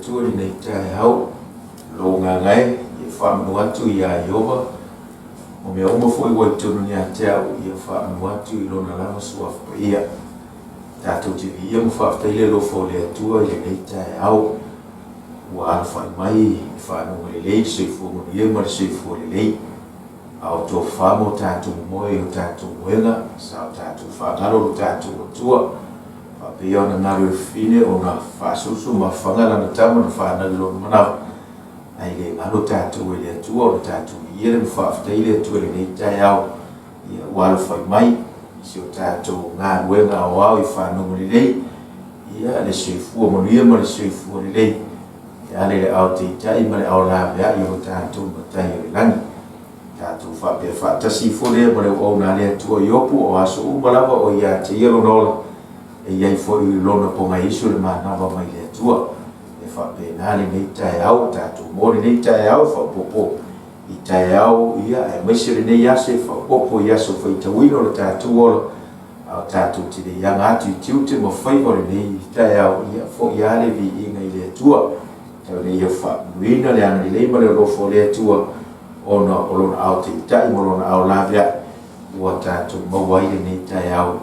Atua i lenei taeao, lou agaga e, ia faamanu atu ia Ieova, ma mea uma foi ua i totonu ia te au, ia faamanu atu i Lona lava Suafa Paia. Tatou te viia ma faafetai le alofa o le Atua i lenei taeao, ua alafai mai i faguga lelei le soifua manuia ma le soifua lelei. A o tofa ma o tatou moe i o tatou moega, sa o tatou faagalo lo tatou Atua. Faapea ona galo e fafine ona faasusu ma fana lana tama na fanau i lona manava, ae le galo tatou e le Atua, ona tatou viia lea ma faafetai le Atua i lenei taeao, ia ua alafai mai i si o tatou galuega aoao i faguga lelei, ia le soifua manuia ma le soifua lelei, e ala i le ao taitai ma le ao laveai o lo tatou Matai o le Lagi. Tatou faapea faatasi ifo lea ma le auauna a le Atua Iopu, o aso uma lava o ia te ia lona ola, e i ai foi i lona pogaisu le manava mai le Atua. E faapena lenei taeao, tatou mo lenei taeao faaopoopo i taeao ia, aemaise lenei aso e faaopoopo i aso faitauina o le tatou ola, a o tatou te le aga atu i tiute ma faiva o lenei taeao, ia foi lava le viiga i le Atua. Tau ina ia faamanuina le agalelei ma le alofa o le Atua, ona o lona ao taitai ma lona ao laveai ua tatou maua ai lenei taeao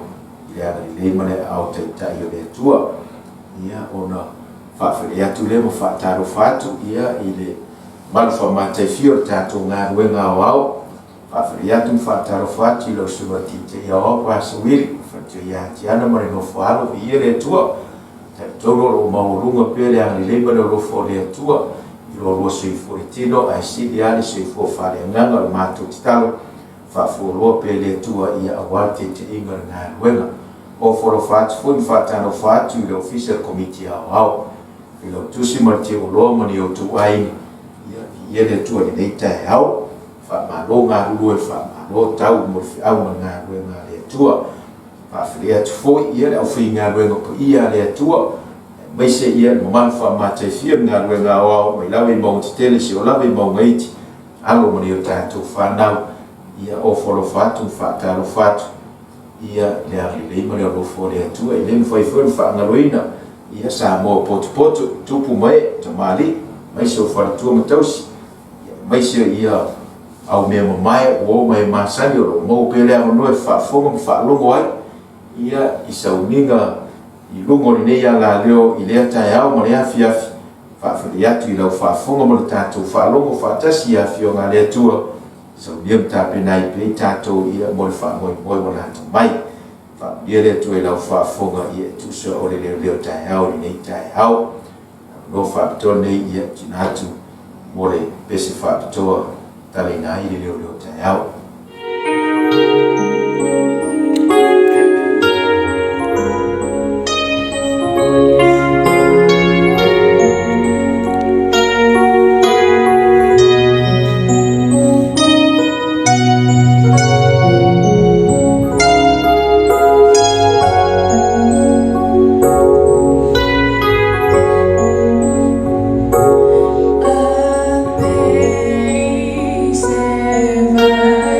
i le agalelei ma le ao taitai o le Atua. Ia ona faafeiloai atu lea ma faatalofa atu ia i le malu faamataifia o le tatou galuega aoao. Faafeiloai atu ma faatalofa atu i lau susuga Tietei Aoao Paso Wili, faletua ia Tiana ma le nofo alo, viia le Atua. Talitonu o lo o maualuga pea le agalelei ma le alofa o le Atua i lo lua soifua i le tino, ae sili lava le soifua faaleagaga. O le matou tatalo, faafualoa pea le Atua ia aua le taitaiga o le galuega. Ofo alofa atu foi ma faatalofa atu i le Ofisa o le Komiti Aoao, Failautusi ma le Tiuoloa ma ni outou aiga, ia viia le Atua i lenei taeao. Faamalo galulue, faamalo tau mo le feau ma le galuega a le Atua. Faafeiloai atu foi ia le aufaigaluega paia a le Atua, aemaise ia le mamalu faamataifia o le galuega aoao mai lava i mauga tetele seia oo lava i mauga iti, alo ma ni o tatou fanau, ia ofo alofa atu ma faatalofa atu ia le agalelei ma le alofa o le Atua. E le mafai foi ona faagaloina ia Samoa potopoto, tupu ma ee, tamalii, aemaise o faletua ma tausi, aemaise ia au mea mamae, uo ma e masani o lo o maua pea le avanoa e faafofoga ma faalogo ai ia i sauniga i luga o lenei alaleo i lea taeao ma le afiafi. Faafeiloai atu i lau faafofoga ma le tatou faalogo faatasi i afioga a le Atua, saunia ma tapena ai pea i tatou ia mo le faamoemoe ua lata mai. Faamanuia le Atua i lau faafofoga ia e tusa o le leoleo taeao i lenei taeao. Avanoa faapitoa lenei ia tuuina atu mo le pese faapitoa talaina ai le leoleo taeao. Amazing.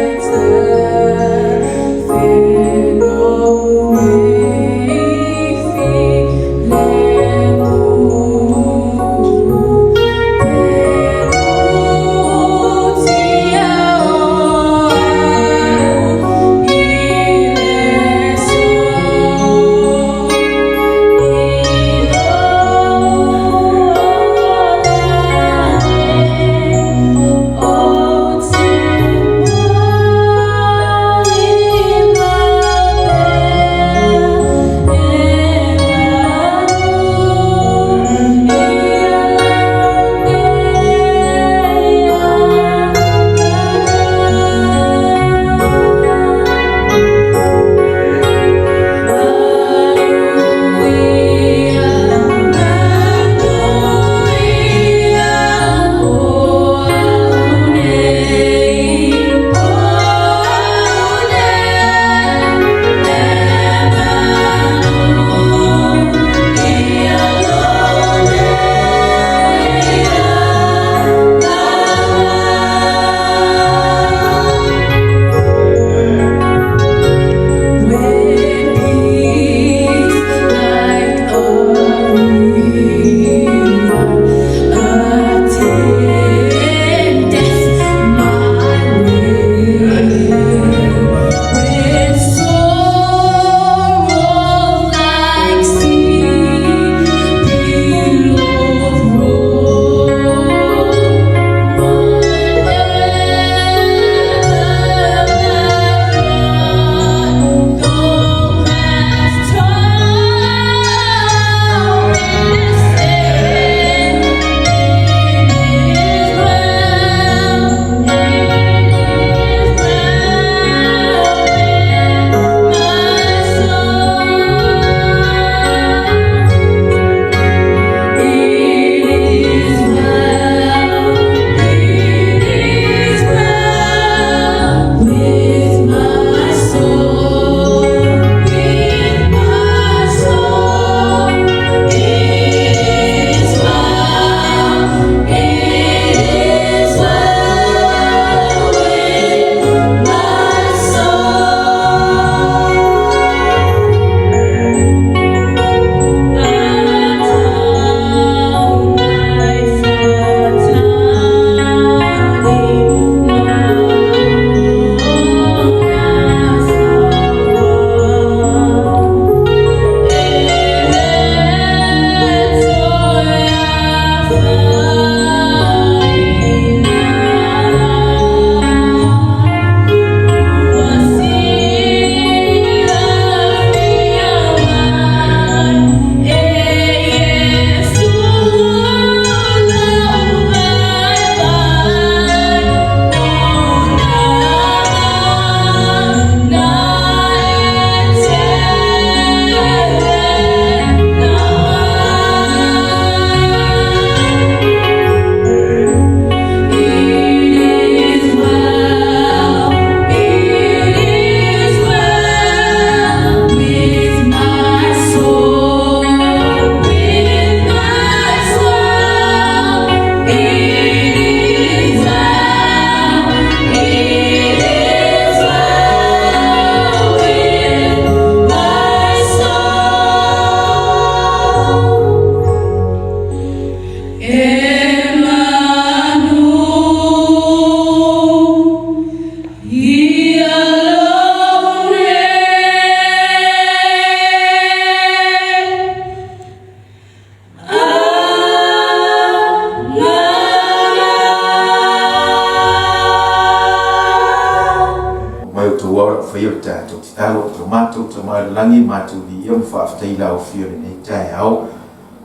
mai outou ao le faia o le tatou tatalo. O matou Tama i le lagi, matou viia ma faafetai i lau Afio i lenei taeao.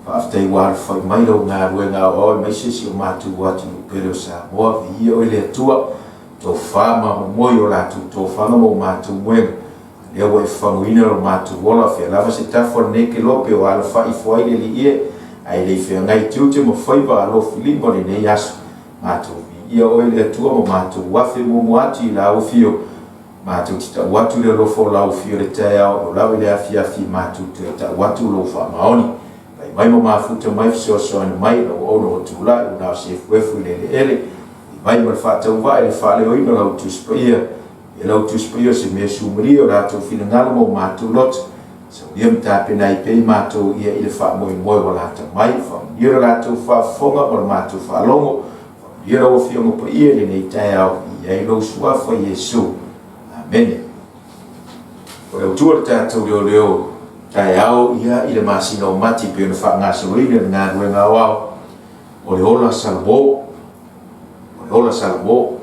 Faafetai ua alafai mai lau galuega aoao aemaise si o matou atunuu pele o Samoa. Viia oe le Atua, tofa ma momoe o latou tofaga ma o matou moega. Lea ua e fafaguina lo matou ola, fea lava se tafa o lenei kelope o alafai ifo ai le Alii e, ae le i feagai tiute ma faiva alofilima o lenei aso. Matou viia oe le Atua ma matou afe muamua atu i lau Afio. Matou te tau atu le alofa o lau Afio i le taeao, o lava i le afiafi matou toe tau atu lou faamaoni. Pai mai ma mafuta mai fesoasoani mai lau auauna ua tulai ua na o se efuefu i le eleele. Mai ma le faatauvaa i le faaleoina o lau Tusi Paia. Ia lau Tusi Paia o se mea sumalie o latou finagalo ma o matou loto. Saunia ma tapena ai pea i matou ia i le faamoemoe ua lata mai. Faamanuia le latou faafofoga ma le matou faalogo. Faamanuia lau Afioga Paia i lenei taeao i ai lou suafa Iesu. Amene. O le autu o le tatou leoleo taeao ia i le masina o Mati pei ona faagasoloina le galuega aoao o le ola salamo. O le ola salamo.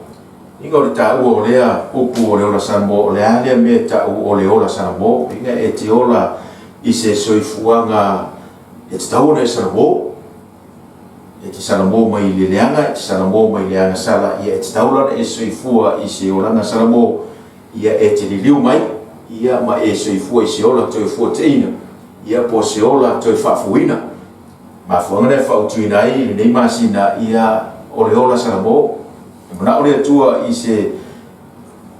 Iga o le taua o lea upu o le ola salamo, o le a lea mea e tau o le ola salamo? Iga e te ola i se soifuaga e tatau ona e salamo. E te salamo mai i le leaga, e te salamo mai i le agasala, ia e tatau la ona e soifua i se olaga salamo, ia e te liliu mai, ia ma e soifua i se ola toe fuataina, ia po o se ola toe faafouina. Mafuaaga lea e fautuaina ai lenei masina, ia o le ola salamo. E manao le Atua i se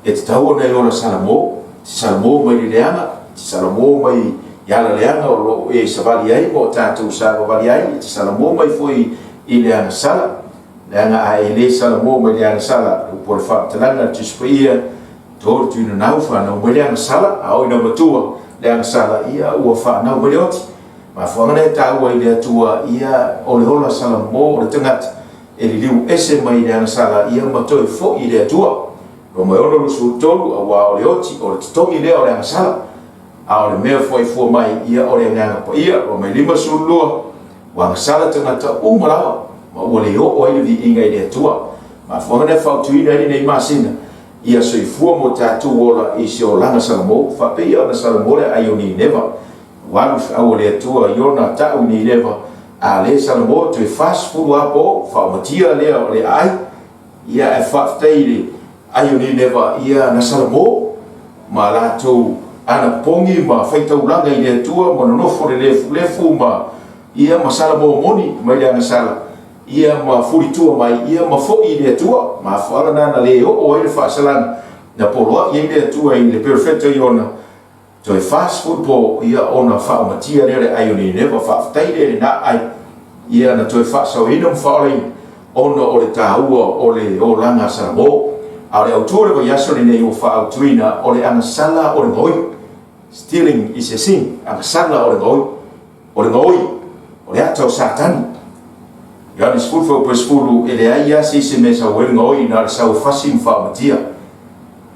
e tatau ona e ola salamo, te salamo mai le leaga, te salamo mai i ala leaga o lo o e savali ai ma o tatou savavali ai, e te salamo mai foi i le agasala. Leaga a e le salamo mai le agasala, upu o le faamatalaga a le Tusi Paia, to le tuinanau fanau mai le agasala, a oo ina matua le agasala, ia ua fanau mai le oti. Mafuaaga lea e taua i le Atua, ia o le ola salamo o le tagata e liliu ese mai le agasala ia ma toe foi i le Atua. Roma e 6:23, aua o le oti, o le totogi lea o le agasala, a o le mea fuaifua mai ia o le Agaga Paia. Roma e 52, ua agasala tagata uma lava, ma ua le oo ai le viiga i le Atua. Mafuaaga lea e fautuaina ai lenei masina, ia soifua mo tatou ola i se olaga salamo, faapea ona salamo le aai o Nineva. Ua alu feau a le Atua i ona tau i Nineva, a le salamo toe 40 lava po, faaumatia lea o le aai. Ia ae faafetai i le ai o Nineva, ia na salamo ma latou anapogi ma faitaulaga i le Atua ma nonofo le lefulefu ma ia ma salamo moni mai le agasala ia ma fulitua mai ia ma foi i le Atua. Mafuaaga na na le oo ai le faasalaga na poloai ai le Atua i le perofeta Iona toe 40 po ia ona faaumatia lea o le ai o Nineva. Faafetai lea i lena ai ia na toe faasaoina ma faaolaina ona o le taua o le olaga salamo. A o le autu o le vaiaso lenei ua faaautuina o le agasala o le gaoi. Stealing is a sin. Agasala o le gaoi. O le gaoi, o le ata o Satani. Ioane 10 fuaiupu e 10, e leai lava se isi mea e sau ai le gaoi, na o le sau e fasi ma faaumatia.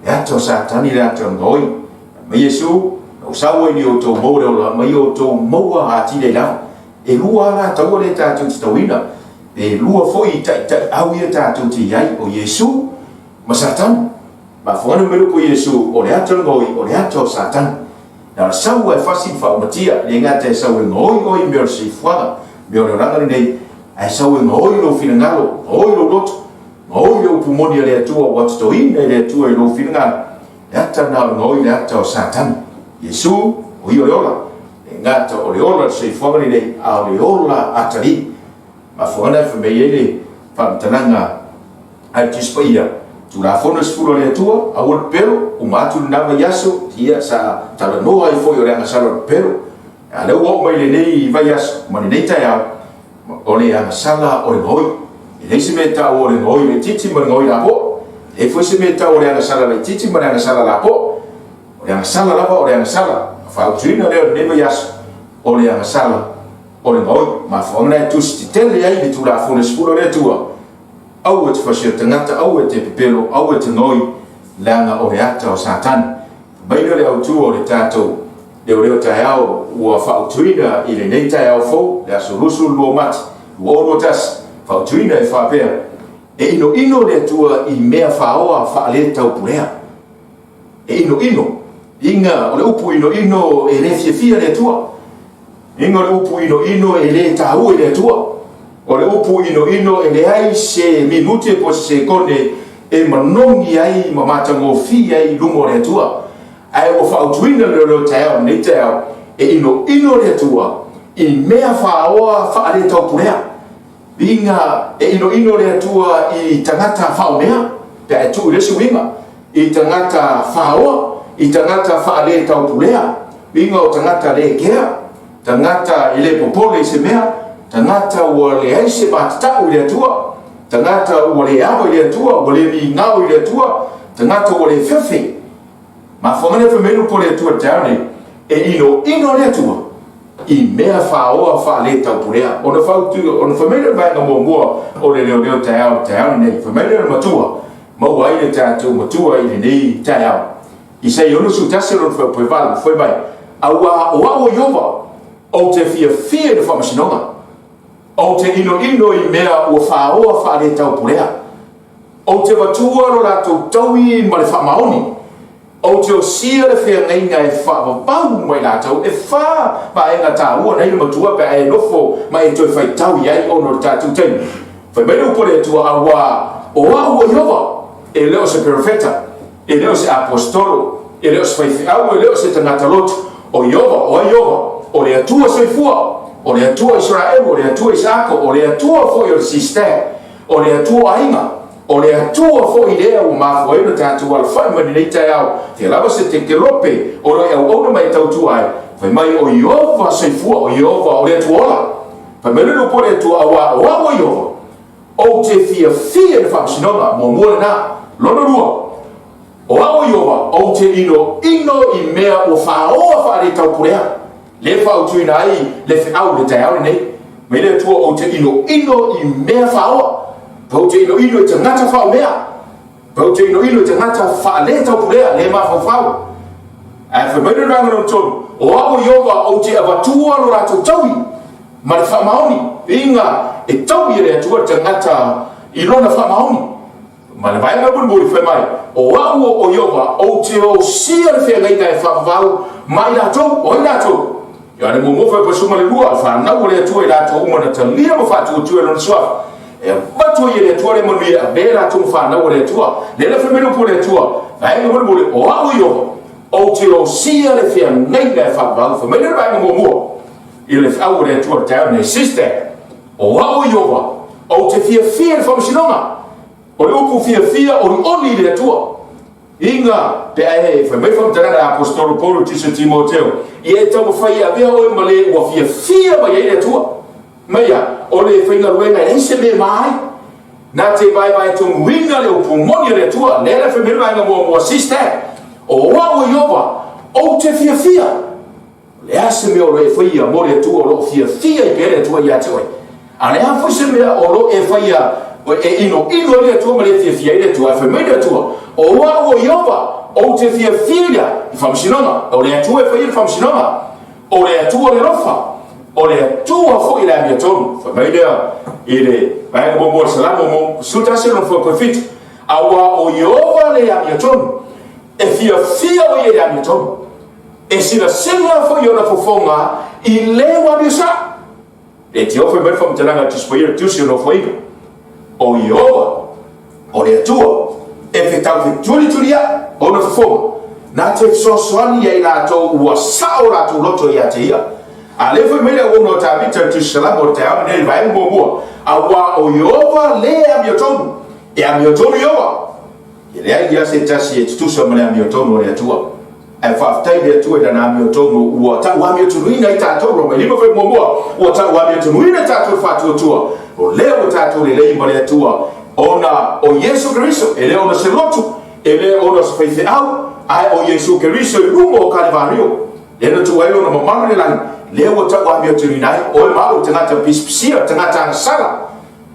Le ata o Satani le ata o le gaoi. Fai mai Iesu, na ou sau ai ina ia outou maua le ola, ma ia outou maua atili ai lava. E lua lava alataua lea tatou te tauina. E lua foi taitaiau ia tatou te i ai, o Iesu ma Satani. Mafuaaga mai le upu a Iesu, o le ata o le gaoi, o le ata o Satani. Na o le sau lava e fasi ma faaumatia, le gata e sau e gaoi oe i mea o le soifuaga, mea o le olaga lenei, ae sau e gaoi lou finagalo, gaoi lou loto, gaoi le upu moni a le Atua ua totoina e le Atua i lou finagalo. Le ata lena o le gaoi, le ata o Satani. Iesu, o ia o le ola. Le gata o le ola o le soifuaga lenei, a o le ola atalii. Mafuaaga lena e fai mai ai le faamatalaga a le Tusi Paia, Tulafono e 10 a le Atua, aua le pepelo, uma atu lena vaiaso, ia sa talanoa ai foi o le agasala o le pepelo. A o lea ua oo mai lenei vaiaso ma lenei taeao, o le agasala o le gaoi. E leai se mea e tau o le gaoi laitiiti ma le gaoi lapoa. E leai foi se mea e tau o le agasala laitiiti ma le agasala lapoa. O le agasala lava o le agasala. Faaautuina lea o lenei vaiaso, o le agasala o le gaoi. Mafuaaga lena e tusi tetele ai le Tulafono e 10 a le Atua, aua e te fasi o le tagata, aua e te pepelo, aua e te gaoi, leaga o le ata o Satani. Fai mai lea o le autu o le tatou leoleo taeao ua faautuina i lenei taeao fou, le aso 22 Mati 2021, faautuina e faapea, e inoino le Atua i mea faoa faaletaupulea. E inoino. Iga o le upu inoino e le fiafia le Atua. Iga o le upu inoino e le taua i le Atua. O le upu inoino e leai se minute po o se sekone e manogi ai ma matagofie ai i luma o le Atua. Ae ua fautuaina le leoleo taeao i lenei taeao, e inoino le Atua i mea faoa faaletaupule'a. Viiga e inoino le Atua i tagata faomea, pe a e tuu i le isi uiga, i tagata faoa, i tagata faaletaupulea, viiga o tagata le kea, tagata e le popole i se mea, tagata ua leai se matatau i le Atua, tagata ua le ava i le Atua, ua le migao i le Atua, tagata ua le fefe. Mafuaaga lea fai mai le upu a le Atua i le taeao nei, e inoino le Atua i mea faoa faaletaupulea. Ona fautu, ona fai mai lea o le vaega muamua o le leoleo taeao i le taeao lenei. Fai mai lea o le matua, maua ai le tatou matua i lenei taeao. Isaia 61 lona fuaiupu e 8, fai mai, Auā o au o Ieova, ou te fiafia i le faamasinoga, ou te inoino i mea ua faoa faaletaupulea. Ou te avatua lo latou taui ma le faamaoni. Ou te osia le feagaiga e faavavau ma i latou. E fa vaega taua nei le matua pe a e nofo ma e toe faitau i ai ona o le tatou taimi. Fai mai le upu a le Atua, auā o au o Ieova, e le o se perofeta, e le o se aposetolo, e le o se faifeau, e le o se tagata lotu. O Ieova, o ai Ieova? O le Atua soifua, o le Atua o Isaraelu, o le Atua o Isaako, o le Atua foi o le Sistere. O le Atua o aiga, o le Atua foi lea ua mafua ai ona tatou alafai mai lenei taeao, fia lava se tekelope o lo e auauna mai e tautua ai, fai mai o Ieova soifua, o Ieova o le Atua ola. Fai mai le upu a le Atua, auā o au o Ieova, ou te fiafia i le faamasinoga, muamua lena. Lona lua, o au o Ieova, ou te inoino i mea ua faaoa faaletaupulea. Le fautuaina ai le feau i le taeao lenei. Mai le Atua ou te inoino i mea faaoa. Ou te inoino i tagata faaomea. Ou te inoino i tagata faaletaupulea, le mafaufau. Ae fai mai le vaega lona tolu, o au o Ieova ou te avatua lo latou taui ma le faamaoni. Viiga e taui e le Atua le tagata i lona faamaoni. Ma le vaega mulimuli fai mai, O au o Ieova, ou te osia le feagaiga e faavavau ma i latou, o ai latou? Ioane muamua fuaiupu 12, o le fanau a le Atua i latou uma na talia ma faatuatua i lona suafa. E avatu ai e le Atua le manuia e avea latou ma fanau a le Atua. Lea la fai mai le upu a le Atua, vaega mulimuli, o au o Ieova, ou te osia le feagaiga e faavavau. Fai mai le vaega muamua i le feau a le Atua i le taeao nei, sister, o au o Ieova, ou te fiafia i le faamasinoga. O le upu fiafia olioli i le Atua. Iga, pe a e fai mai faamatalaga a Aposetolo Paulo i Tusi o Timoteo, ia e taumafai e avea oe ma le ua fiafia mai ai le Atua. Mai a, o le faigaluega e leai se mea e ma ai. Na te vaevae tonuina le upu moni a le Atua. Lea la fai mai le vaega muamua, sister, o au o Ieova, ou te fiafia. O le a se mea o lo e faia mo le Atua o lo o fiafia ai pea le Atua ia te oe? A o le a foi se mea o lo e faia e inoino ai le Atua ma le fiafia ai le Atua? Ae fai mai le Atua, O au o Ieova, ou te fiafia i le faamasinoga. O le Atua e faia le faamasinoga. O le Atua le alofa. O le Atua foi le amiotonu. Fai mai lea i le vaega muamua o le Salamo mo 11 lona fuaiupu e 7. Auā o Ieova le amiotonu, e fiafia o ia i le amiotonu. E silasila foi ona fofoga i le ua amio sao. Le tio fai mai le faamatalaga a le Tusi Paia, le Tusi o Nofoaiga, O Ieova, o le Atua, e fetau fetulisuliaʻi ona fofoga, na te fesoasoani ia i latou ua sao o latou loto ia te ia. A lea fai mai le auauna o Tavita i le Tusi Salamo o le taeao lenei i le vaega muamua, Auā o Ieova le amiotonu, e amiotonu Ieova. E leai ia se tasi e tutusa ma le amiotonu a le Atua. Ae faafetai i le Atua i lana amiotonu ua tau amiotonuina ai tatou, Roma 5 fuaiupu muamua, ua tau amiotonuina tatou e faatuatua, o lea ua tatou lelei ma le Atua, ona o Iesu Keriso, e le ona se lotu, e le ona se faifeau, ae o Iesu Keriso i luga o Kalivario, lea na tuu ai lona mamalu i le lagi, lea ua tau amiotonuina ai oe ma au, tagata pisipisia, tagata agasala.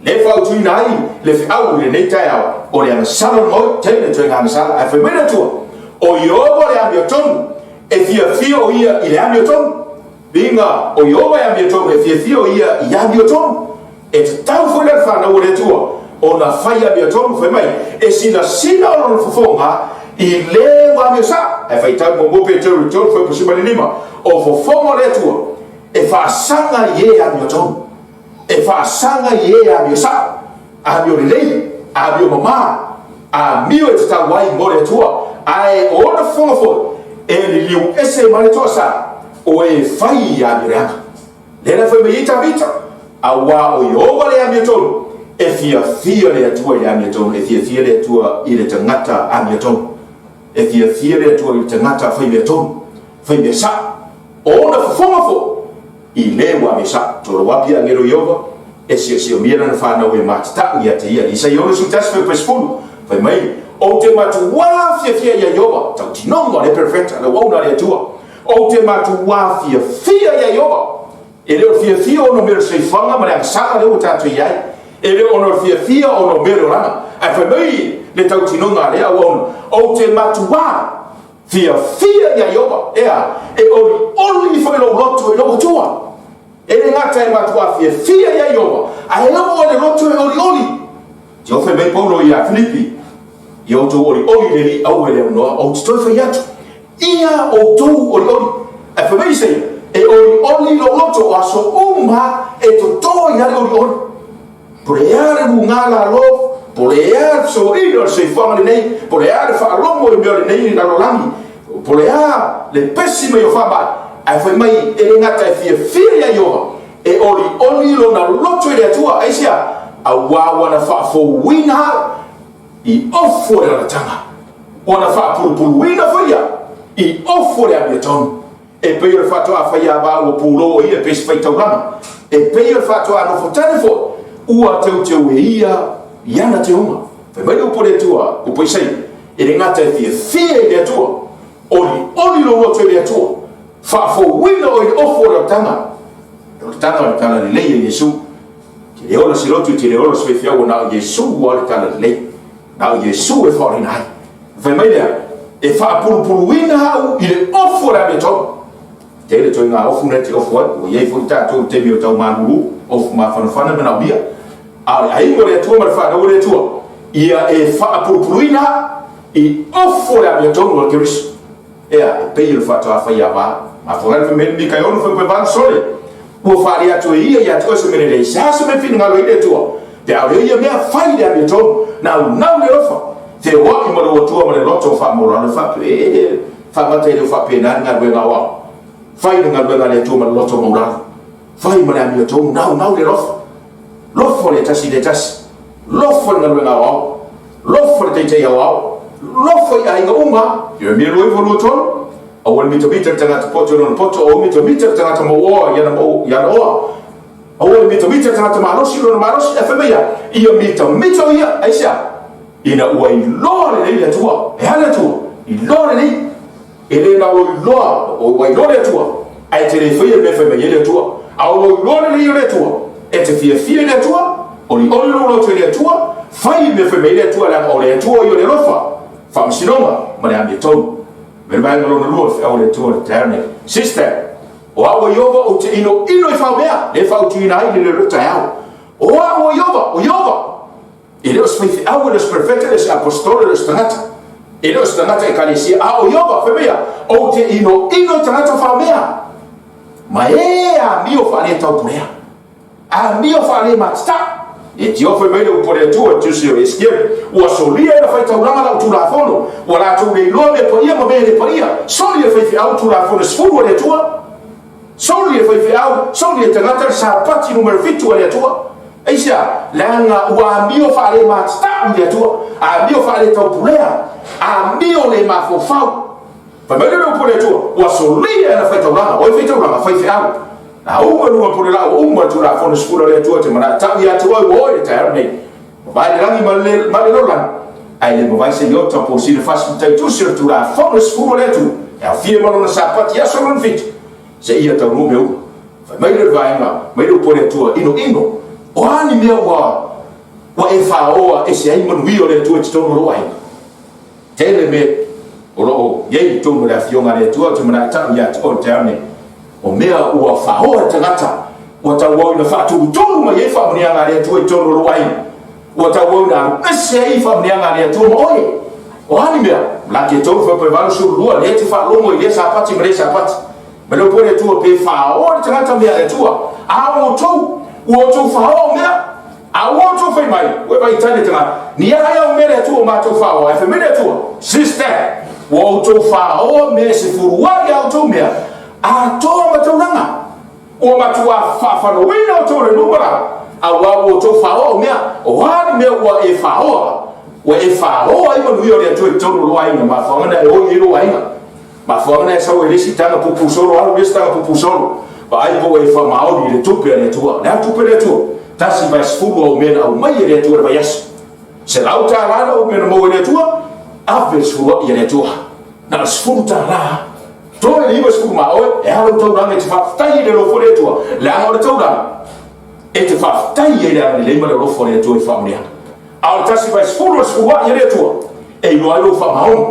Le fautuina ai le feau i lenei taeao, o le agasala o le maui, taimi le toe agasala, ae fai mai le Atua, o Ieova le amiotonu, e fiafia o ia i le amiotonu. Viiga, o Ieova e amiotonu, e fiafia o ia i amiotonu. E tatau foi la le fanau a le Atua ona fai amiotonu, fai mai, e silasila o lona fofoga I le ua amio sao. Ae faitau muamua Peteru i le 3 fuaiupu 15, O fofoga o le Atua e faasaga i e amiotonu, e faasaga i e amio sao, amio lelei, amio mama, amio e tatau ai mo le Atua, ae o ona fofoga foi e liliu ese ma le toasa o e fai i amio leaga. Lea la fai mai ai Tavita, auā o Ieova le amiotonu, e fiafia le Atua i le amiotonu, e fiafia le Atua i le tagata amiotonu, e fiafia le Atua i le tagata faimea tonu, faimea sao. O ona fofoga foi i le ua amio sao. Tolo api agelo Ieova, e siosiomia lana fanau e matatau ia te ia. Isaia 61 fuaiupu 10, fai mai, Ou te matuā fiafia ia Ieova, tautinoga o le perfecta, le auauna a le Atua. Ou te matuā fiafia ia Ieova. E le o le fiafia ona o mea o le soifuaga ma le agasala lea ua tatou i ai. E le ona o le fiafia ona o mea o le olaga. Ae fai mai le tautinoga a lea auauna, Ou te matuā fiafia ia Ieova. Ea, e olioli foi lou loto i lou Atua. E le gata e matuā fiafia ia Ieova, ae oo i le loto e olioli. Tiofe mai Paulo ia Filipi, Ia outou olioli i le Alii, aua e le aunoa, ou te toe fai atu, ia outou olioli. Ae fai mai Isaia, E olioli lou loto, o aso uma e toto ai lava le olioli. Po o le a le luga lalo, po o le a le fesoaina o le soifuaga lenei, po o le a le faalogo i mea o lenei lalolagi, po o le a le pesi mai o faamai, ae fai mai e le gata e fiafia ia Ieova, e olioli lona loto i le Atua. Aisea? Auā ua na faafouina au i ofu o le lalataga, ua na faapulupuluina foi au i ofu o le amiotonu. E pei o le faatoa faiava ua pulou o ia e pei se faitaulaga, e pei o le faatoa nofotane foi ua teuteu e ia i ana teuga. Fai mai le upu a le Atua, upu a Isaia, e le gata e fiafia i le Atua, olioli lou loto i le Atua, faafouina oe i le ofu o le olataga. Le olataga o le talalelei a Iesu. Te le ola se loto, te le ola se faifeau, na o Iesu ua le talalelei. Na o Iesu e faaolaina ai. Fai mai lea, e faapulupuluina au i le ofu o le amiotonu. Tele toe ngā ofu nei te ofu ai, ua i ai foi tātou i taimi o tau malulu, ofu mafanafana manaomia. A o le aiga o le Atua ma le fanau o le Atua, ia e faapulupuluina i ofu o le amiotonu o le Keriso. Ea, e pei o le faatoa faiava. Mafua ai le fai mai le Mikaiono fai mai sole. Ua faali atu e ia ia te oe se mea lelei. Se a se mea finagalo ai le Atua? Pe a o le ia mea, fai le amiotonu. Naunau le alofa. Feoai ma lou Atua ma le loto faamaualalo e faapea, e faamata e le o faapena le galuega aoao. Fai le galuega a le Atua ma le loto maulalo. Fai ma le amiotonu, naunau le alofa. Lofo le tasi i le tasi. Lofo le galuega aoao. Lofo le taitai aoao. Lofo i aiga uma. Ieremia 29:23, Aua le mitamita le tagata poto i lona poto, aua mitamita le tagata mauoa i ana oa. Aua le mitamita le tagata malosi i lona malosi. Ae fai mai ia, ia mitamita o ia. Aisea? Ina ua iloa lelei le Atua. E a le Atua? Iloa lelei. E le na o iloa, o ua iloa le Atua, ae te le faia le mea e fai mai ai le Atua. A o lou iloa lelei o le Atua, e te fiafia i le Atua, olioli lou loto i le Atua, fai le mea e fai mai ai le Atua, leaga o le Atua ia o le alofa, faamasinoga ma le amiotonu. Me le vaega lona lua o le feau a le Atua i le taeao nei. Sister, o au o Ieova ou te inoino i faomea, lea e fautuaina ai le leo taeao. O au o Ieova, o Ieova, E le o se faifeau, e le o se perofeta, e le o se aposetolo, e le o se tagata. E le o se tagata ekalesia, a o Ieova, fai mai ia, ou te inoino i tagata faomea, ma e amio faaletaupule'a, amio faalematata. E tiofe mai le upu a le Atua i le Tusi o Esekiele, ua solia e le faitaulaga lau Tulafono, ua latou le iloa mea paia ma mea e le paia. Soli e le faifeau Tulafono e 10 a le Atua. Soli e faifeau, soli e tagata le Sapati numera 7 a le Atua. Aisea? Leaga ua amio faalematitau i le Atua, amio faaletaupulea, amio le mafaufau. Fai mai le upu a le Atua, ua solia e ana faitaulaga. O ai faitaulaga? Faifeau. Na uma lua pule la ua uma le Tulafono 10 a le Atua te manatau ia te oe ua oe le taeao lenei. Mavae le lagi ma le lalolagi, ae le mavae se iota po o sina fasi matai tusi o le Tulafono 10 a le Atua, e aofia ma lona Sapati aso lona 7, seia taunuu mea uma. Fai mai le vaega mai le upu a le Atua, inoino, o a ni mea ua e faoa ese ai manuia o le Atua i totonu o lou aiga? Tele mea o lo o i ai i totonu o le Afioga a le Atua, ou te manaʻo tau ia te oe i le taeao nei, o mea ua faoa le tagata, ua tauau ina faatulutulu mai ai faamanuiaga a le Atua i totonu o lou aiga, ua tauau ina alu ese ai faamanuiaga a le Atua ma oe. O a ni mea? Malaki e 3 fuaiupu e 82, lea e te faalogo i lea Sapati ma lea Sapati. Ma le upu a le Atua, pe faoa le tagata mea a le Atua, a o outou, ua outou faoa o mea, a ua outou fai mai, ua e vaitali le tagata, ni a ai au mea le Atua o matou faoa, ae fai mai le Atua, sister, ua outou faoa mea e sefulu ai a outou mea, atoa ma taulaga. Ua matuā faafanoina outou e le nuu ma lalo, auā ua outou faoa o mea, o a ni mea ua e faoa, ua e faoa ai manuia o le Atua i totonu o lou aiga, mafuaaga na e oi ai lou aiga. Mafuaaga na e sau ai le isi taga pupu solo, alu le isi taga pupu solo. Vaai po ua e faamaoni i le tupe a le Atua. Le a tupe a le Atua? 1/10 au mea na aumai e le Atua i le vaiaso. $100 na ou mea na maua e le Atua, ave le sefulu i le Atua. Na o le $10. Toe le 90 ma oe, e a lou taulaga e te faafetai i le alofa o le Atua, leaga o le taulaga e te faafetai ai le agalelei ma le alofa o le Atua i faamanuiaga. A o le 1/10 o le sefulu i le Atua, e iloa ai lou faamaoni.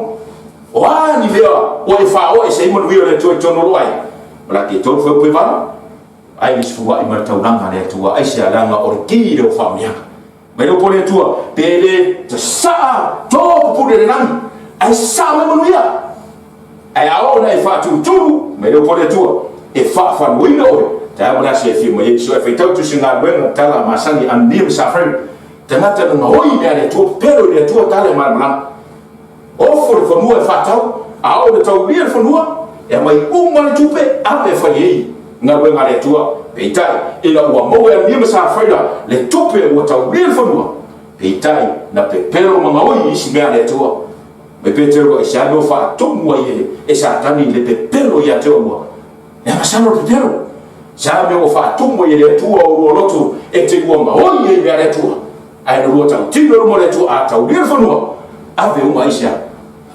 O a ni mea ua e faaoa ese ai manuia o le Atua i totonu o lou aiga, Malaki e 3 fuaiupu e 8, ai le sefulu ma le taulaga a le Atua, aisea? Leaga o le ki lea o faamanuiaga. Mai le upu a le Atua, pe le sasaa to pupule le lagi, ae sasaa mai manuia. Ae a oo ina e faatulutulu, mai le upu a le Atua, e faafanuaina oe, taeao ma le aso e afio mai ai. So e faitau tusi galuega tala masani Anania ma Safraima, tagata na gaoi mea a le Atua, pepelo i le Atua tala e malamalama. Ofo le fanua e faatau, a oo ina taulia le fanua, e aumai uma le tupe, ave e fai ai galuega a le Atua. Peitai, ina ua maua e Anania ma Safaira le tupe ua taulia le fanua, peitai, na pepelo ma gaoi i isi mea a le Atua. Mai Peteru, aisea mea ua faatumu ai e Satani le pepelo ia te oulua? E masalo le pepelo. Se a mea ua faatumu ai e le Atua o lua loto e te lua gaoi ai mea a le Atua? Ae na lua tautino i luma o le Atua, a taulia le fanua, ave uma aisea?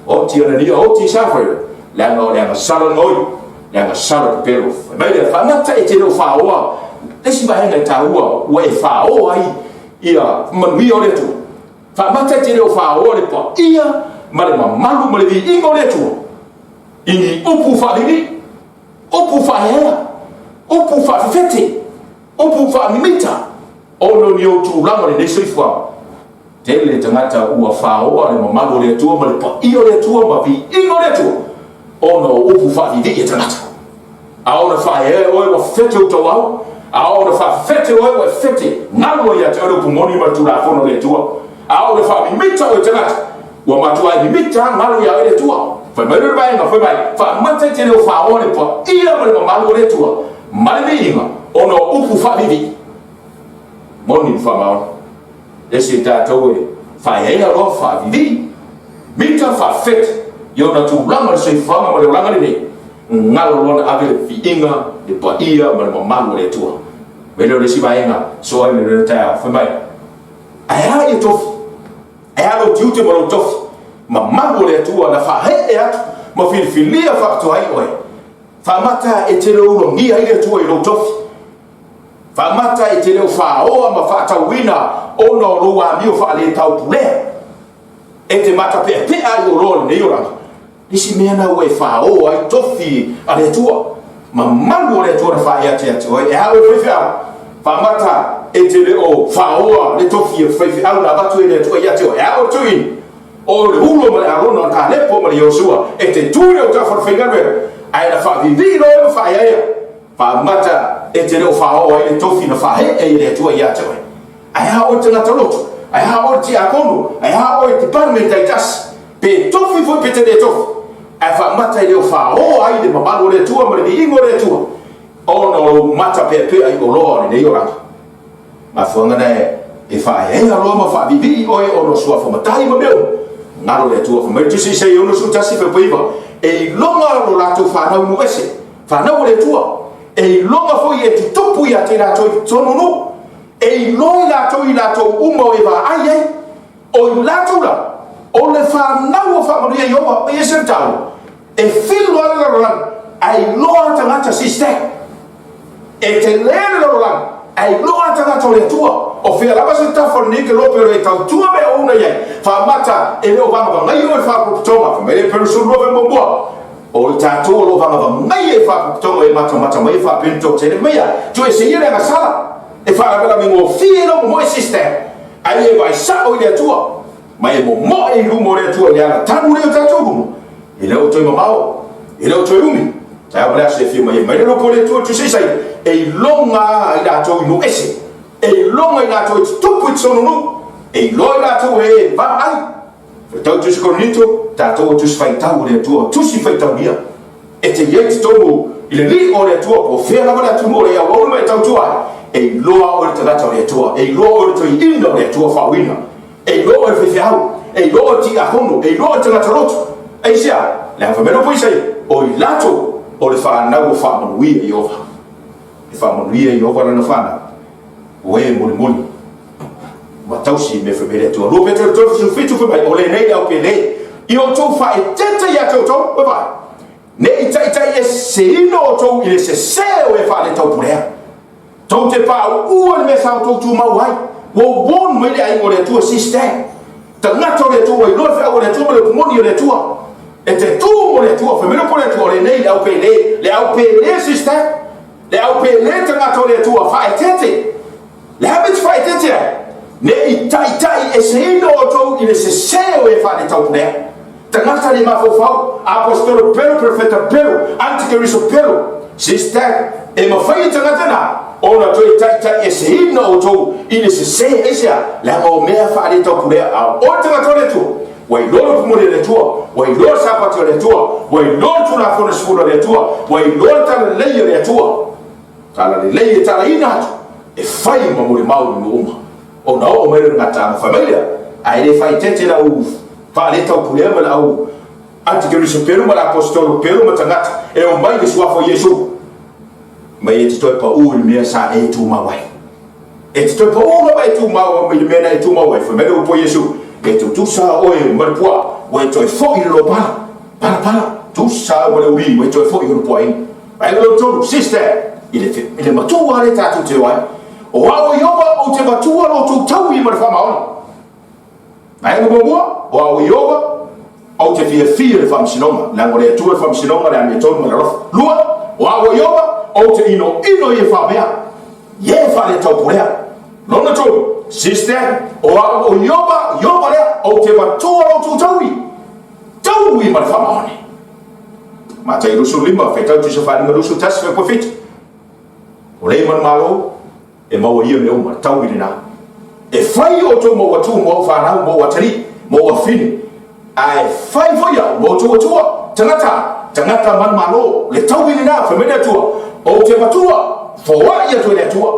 Oti Anania, oti Safaira, leaga o le agasala le gaoi, le agasala le pepelo. Fai mai lea, faagata e te le o faaoa le isi vaega e taua ua e faaoa ai ia manuia o le Atua. Faamata e te le o faaoa le paia ma le mamalu ma le viiga o le Atua i ni upu faalili, upu faaeaea, upu faafefete, upu faamimita, ona o ni ou tulaga o lenei soifuaga. Tele tagata ua faaoa le mamalu o le Atua ma le paia o le Atua ma viiga o le Atua ona o upu faavivii a tagata. A ona faaeaea oe ua fete ou tauau, a ona faafefete oe ua fete galo ia te oe le upu moni ma le tulafono o le Atua. A ona faamimita oe tagata, ua matuai mimita galo ia oe le Atua. Fai mai le vaega, fai mai, faamata i te leo faaoa le paia ma le mamalu o le Atua ma le viiga ona o upu faavivii. Moni ma faamaoni. Le isi tatou e faaeaea loa faavivii, mita faafefete i ona tulaga o le soifuaga ma le olaga lenei, galo loa na ave le viiga, le paia ma le mamalu o le Atua. Mai lea o le isi vaega, so ai le taeao, fai mai, ae a ia tofi, ae a lou tiute ma lou tofi, mamalu o le Atua na faaee atu ma filifilia faapitoa ai oe. Faamata e te le ulagia ai le Atua i lou tofi. Faamata e te le o faaoa ma faatauina ona o lou amio faaletaupulea. E te matapeapea ai oloa o lenei olaga. Isi mea na ua e faaoa ai tofi a le Atua. Mamalu o le Atua na faaea atu ia te oe. E a oe faifeau? Faamata e te le o faaoa le tofi a faifeau na avatu e le Atua ia te oe. E a oe tuuina? O le Hulo ma le Arona, o le Kalepo ma le Iosua, e te tu i autafa o le faigaluega, ae na faavivii loa e ma faaeaea. Faamata e te le o faaoo ai le tofi na faaee ai e le Atua ia te oe. Ae a oe tagata lotu, ae a oe tiakono, ae a oe department taitasi, pe tofi foi pe te le tofi, ae faamata e le o faaoo ai le mamalu o le Atua ma le viiga o le Atua, ona o lou matapeapea i oloa o lenei olaga. Mafuaaga na e faaeaea loa ma faavivii oe ona o suafa matai ma mea uma. Galo le Atua, fai mai le Tusi Isaia 61 fuaiupu 9, e iloga lo latou fanau nuu ese, fanau a le Atua, e iloga foi e tutupu ia te latou i totonu nuu, e iloa i latou i latou uma o e vaai ai, o i latou la, o le fanau o faamanuia Ieova, e ese le taua, e filo lava le lalolagi, ae iloa tagata sister. E tele le lalolagi, ae iloa tagata o le Atua. O fea lava se tafa o lenei kelope o le tautua mea ouna i ai, faamata e le o vagavagaia oe faapotopotoga. Fai mai le Peru 12 fai muamua, o le tatou o lo o vagavagaia i faapotopotoga e matamata mai e faapea ni toatele maia, tuuese ia le agasala, e faalavelave gofie lou momoe sister, ae ia e vaai sao i le Atua. Ma e momoe i luma o le Atua i le agatanu lea o tatou luma, e le o toe mamao, e le o toe umi. Taeao ma le aso e afio mai ai mai le lopo o le Atua Tusi Isaia, e iloga i latou i nuu ese, e iloga i latou e tutupu i totonu o nuu, e iloa i latou e vaai. Faitau Tusi Korinito, tatou o tusi faitau o le Atua, tusi faitaulia. E te i ai totonu i le lii o le Atua, po o fea lava le atunuu o le auauna ma e tautua ai, e iloa oe le tagata o le Atua, e iloa oe le toeaina o le Atua faauuina, e iloa oe le faifeau, e iloa oe le tiakono, e iloa oe le tagata lotu. Aisea? Leaga fai mai le upu a Isaia, o i latou o le fanau ua faamanuia Ieova. E faamanuia Ieova lana fanau, o e molimoli ma tausi i mea fai mai le Atua. 2 Petero 3:17 fai mai, o lenei le aupele, i outou faaeteete ia te outou, ua vaai, ne i taitaieseina outou i le sese o e faaletaupulea. Tou te pauu i le mea sa outou tumau ai, ua warn mai le aiga o le Atua, sister. Tagata o le Atua, ua iloa le feau o le Atua ma le upu moni o le Atua. E te tu mo le Atua, fai mai le upu o le Atua, o lenei le aupele, le aupele, sister. Le aupele tagata o le Atua, faaeteete. Le a mea te faaeteete ai? Ne i taitaieseina outou i le sese o e faaletaupulea. Tagata le mafaufau, aposetolo pelu, perofeta pelu, antikeriso pelu. Sister, e mafai e tagata na ona toe taitaieseina outou i le sese. Aisea? Leaga o mea faaletaupulea. A o le tagata o le Atua, ua iloa le upu moni a le Atua, ua iloa le Sapati o le Atua, ua iloa le Tulafono sefulu a le Atua, ua iloa le talalelei a le Atua. Talalelei e talaina atu, e fai ma molimau i nuu uma. Ona oo mai lea o le gataaga, fai mai lea, ae le faaeteete le au faaletaupulea ma le au antikeriso pelu ma le aposetolo pelu ma tagata e omai i le suafa o Iesu. Mai e te toe pau i le mea sa e tumau ai. E te toe pau lava e tumau i le mea na e tumau ai. Fai mai le upu a Iesu, e tutusa oe ma le puaa, ua e toe foi i le lopala. Pala pala, tusa ma le uli, ua e toe foi i le puaina. Vaega lona tolu, sister, i le matua lea tatou te o ai. O au o Ieova ou te matua lo outou taui ma le faamaoni. Vaega muamua, o au o Ieova ou te fiafia i le faamasinoga, leaga o le Atua le faamasinoga, le amiotonu ma le alofa. Lua, o au o Ieova ou te inoino i e faamea, i e faaletaupulea. Lona tolu, sister, o au o Ieova, Ieova lea, ou te matua lo outou taui, taui ma le faamaoni. Matai 25, faitau Tusi Faaaliga 21, fuaiupu 7. O le manumalo e maua ia mea uma, tau i lena. E fai outou ma ou atua ma ou fanau ma ou atalii ma ou afafine, ae fai foi au ma outou atua, tagata, tagata manumalo, le tau i lena, fai mai le Atua, ou te matua, foai atu e le Atua.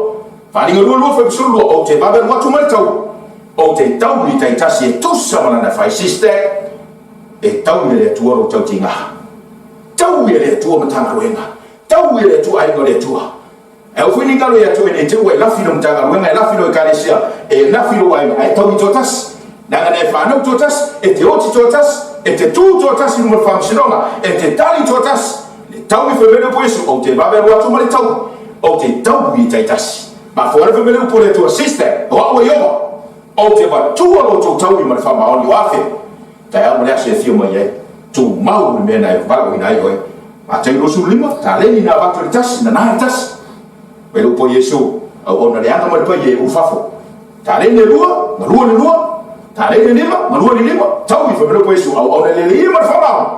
Faaaliga 22, fuaiupu 12, ou te vave alu atu ma le tau, ou te tau i taitasi e tusa ma lana fai. Sister, e tau i le Atua lou tautiga. Tau i le Atua Matagaluega. Tau i le Atua aiga o le Atua. E au foi ni galo ia te oe nei te ua e lafi lou Matagaluega, e lafi lou Ekalesia, e lafi lou aiga, ae tau i toatasi. Leaga na e fanau toatasi, e te oti toatasi, e te tu toatasi i luma o le faamasinoga, e te tali toatasi. Le tau i fai mai le upu a Iesu, ou te vave alu atu ma le tau, ou te tau i taitasi. Mafua ai fai mai le upu a le Atua, Sister, o au e Ieova, ou te matua lo outou taui ma le faamaoni o afe. Taeao ma le aso e afio mai ai, tumau le mea na e valaauina ai oe. Mateu 25, taleni na avatu e le tasi, nana le tasi. Mai le upu a Iesu, auauna leaga ma le paia e ulufafo. Taleni le lua, galua le lua, taleni le lima, galua le lima, taui fai mai le upu a Iesu, auauna lelei ma le faamaoni.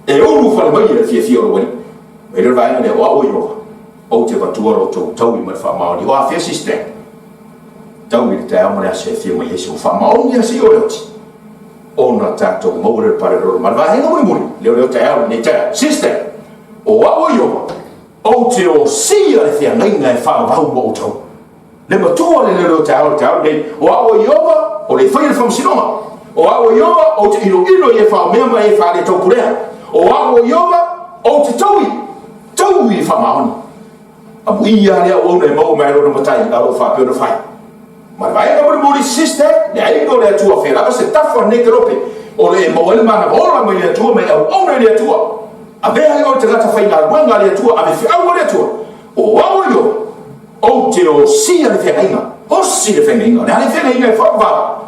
E ulu fale mai le fiafia o lou alii. Mai le vaega lea, o au o Ieova, ou te avatua lo outou taui ma le faamaoni. O afea sister? Taui le taeao ma le aso e afio mai ai se ua faamaoni a se i o le oti. Ona tatou maua le pale lolo ma le vaega mulimuli, lea o lea taeao lenei taeao. Sister, o au o Ieova, ou te osia le feagaiga e faavavau ma outou. Le matua le leo taeao le taeao lenei, o au o Ieova, o le faia le faamasinoga. O au o Ieova, ou te iloilo i e faomea ma e faaletaupulea. O au o Ieova, ou te taui, taui i le faamaoni. Amuia le auauna e maua mai ai lona matai, a o lo o faapea ona fai. Ma le vaega mulimuli, sister, le aiga o le Atua, fea lava se tafa o lenei kelope, o le e maua ai le manava ola mai le Atua, ma e auauna i le Atua. Avea ai oe tagata faigaluega a le Atua, ave feau a le Atua, o au o Ieova, ou te osia le feagaiga, osi le feagaiga, o le a le feagaiga e faavavau?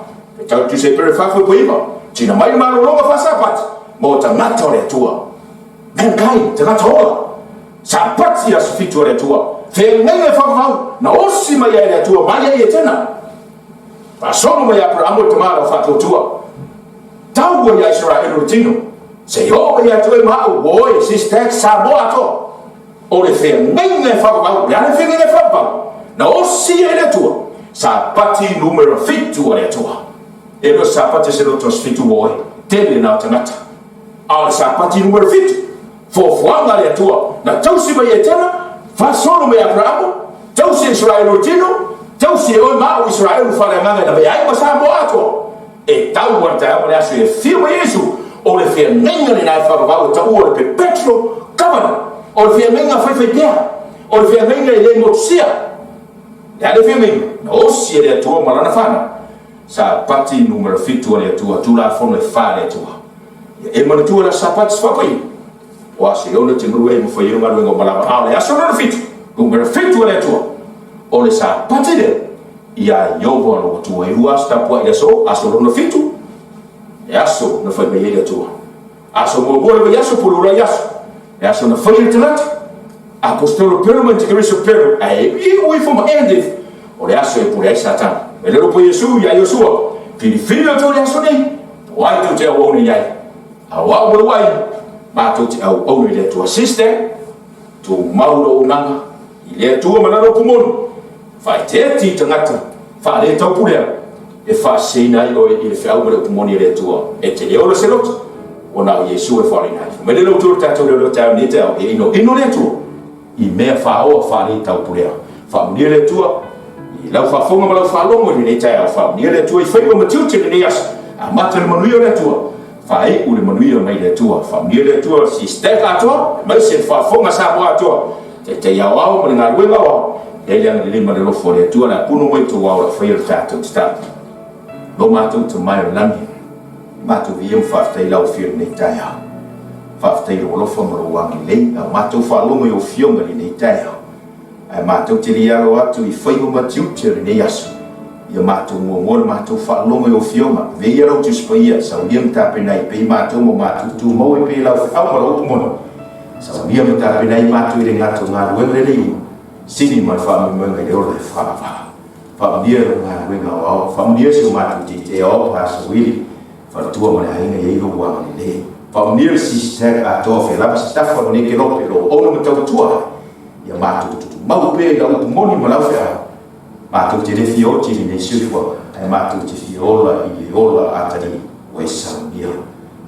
E tau tusa i pere fafo i poiva, tina mai le malologa faasapati, mo tagata o le Atua. Mankind, tagata ola. Sapati aso fitu a le Atua, feagaiga e faavavau, na osi mai ai le Atua mai ai Etena. Faasolo mai Aperaamo le tama lau faatuatua. Tau ai ia Isaraelu le tino, se i oo mai ia te oe ma au, ua oe, Sister Samoa atoa. O le feagaiga e faavavau, o le a le feagaiga e faavavau? Na osi ai le Atua, Sapati numera 7 a le Atua. E le o se Sapati a se loto aso 7 ua oe, tele na o tagata. A o le Sapati numera 7, fuafuaga a le Atua, na tausi mai Etena, faasolo mai Aperamo, tausi e Isaraelu le tino, tausi e oe ma au Isaraelu faaleagaga e lavea ai ma Samoa atoa. E tau lava le taeao ma le aso e afio mai Iesu, o le feagaiga lena e faavavau e taua o le perpetual covenant, o le feagaiga faifaipea, o le feagaiga e le motusia. Le a le feagaiga? Na osi e le Atua ma lana fanau, Sapati numera 7 a le Atua, Tulafono e fa a le Atua. Ia e manatua le aso Sapati faapaia, o aso e ono e te galue ai ma fai ai galuega o malama, a o le aso lona 7, numera 7 a le Atua, o le Sapati lea, Ia Ieova lou Atua. E 2 aso tapuai i le aso, aso lona 7, le aso na fai mai ai le Atua. Aso muamua le vaiaso, pulu lai aso. Le aso na fai e le tagata. Apostolo Pero ma Antikeriso Pero, ae iu ifo ma end ifo. O le aso e pule ai Satana. E le ropo Iesu ia Iosua, filifili outou i le aso nei, po o ai tou te auauna i ai. A o au ma lou aiga, matou te auauna i le Atua. Sister, tumau lou auaunaga i le Atua ma lana upu moni. Faaeteete i tagata faaletaupuleaga e faaseseina ai oe i le feau ma le upu moni a le Atua. E te le ola se loto, ua na o Iesu e faaolaina ai. Fai mai le loto o le tatou leoleo taeao nei taeao, e inoino le Atua i mea faaoa faletaupuleaga. Faamanuia le Atua i lau faafofoga ma lau faalogo i lenei taeao. Faamanuia le Atua i faiva ma tiute i lenei aso. Amata le manuia o le Atua. Faaiu le manuia mai le Atua. Faamanuia le Atua si staff atoa, aemaise le faafofoga Samoa atoa. Taitai aoao ma le galuega aoao. Ia le agalelei ma le alofa o le Atua le a puno mai tou ao la faia le tatou tatalo. Lo matou Tama i le lagi, matou viia ma faafetai lau Afioga i lenei taeao. Faafetai i lou alofa ma lou agalelei, a o matou faalogo i ou Afioga i lenei taeao. Ae matou te le alo atu i faiva ma tiute o lenei aso. Ia matou muamua le matou faalogo i ou Afioga. Ave ia lau Tusi Paia, saunia ma tapena ai pea i matou ma matou tumau ai pea i lau feau ma lau upu moni. Saunia ma tapena ai matou i le gata o galuega lelei uma, sili ma le faamoemoega i le ola e faavavau. Faamanuia lau galuega aoao, faamanuia si o matou tietie aoao Pastor Willie, faletua ma le aiga i ai lou agalelei. Faamanuia le CCTAG atoa fea lava se tafa o lenei kelope, lou auauna ma tautua ai, ia matou tumau pea i lau upu moni ma lau feau. Matou te le fia oti i lenei soifuaga, ae matou te fia ola i le ola atalii ua e saunia.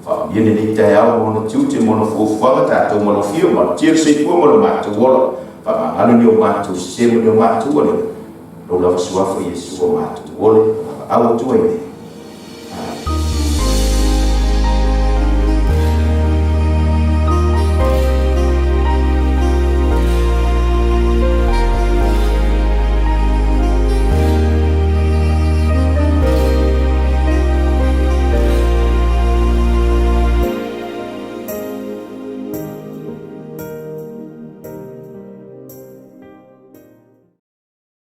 Faamanuia lenei taeao ma ona tiute ma ona fuafuaga, tatou malofia, malutia le soifua ma lo matou ola. Faamagalo ni o matou sese ma ni o matou alele, lou lava suafa Iesu o matou ole, ma valaau atu ai nei.